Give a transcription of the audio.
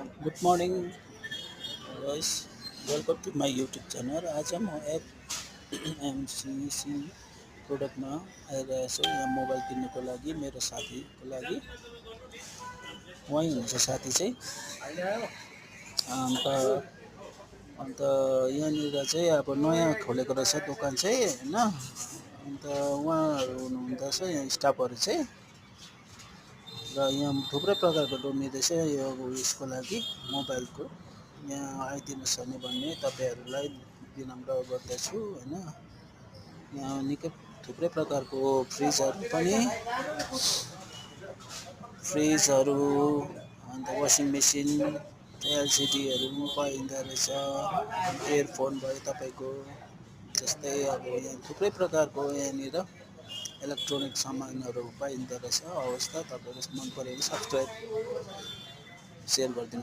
Good morning guys, welcome to my YouTube channel. आज म MCC प्रोडक्टमा आइरहेको छु। यहाँ मोबाइल किन्नुको लागि मेरो साथीको लागि। उहाँ हुनुहुन्छ साथी चाहिँ। अन्त अन्त यहाँनिर चाहिँ अब नयाँ खोलेको रहेछ दोकान चाहिँ होइन। अन्त उहाँहरू हुनुहुँदो रहेछ यहाँ स्टाफहरू चाहिँ। र यहाँ थुप्रै प्रकारको डोमिँदैछ यो उयसको लागि मोबाइलको। यहाँ आइदिनुहोस् भन्ने तपाईँहरूलाई विनम्र गर्दछु होइन। यहाँ निकै थुप्रै प्रकारको फ्रिजहरू अन्त वासिङ मेसिन एलसिडीहरू पनि पाइँदो रहेछ। इयरफोन भयो तपाईँको, जस्तै अब यहाँ थुप्रै प्रकारको यहाँनिर इलेक्ट्रोनिक सामानहरू पाइँदो रहेछ। हवस् त, तपाईँको मन पऱ्यो भने सब्सक्राइब सेयर गरिदिनुहोस्।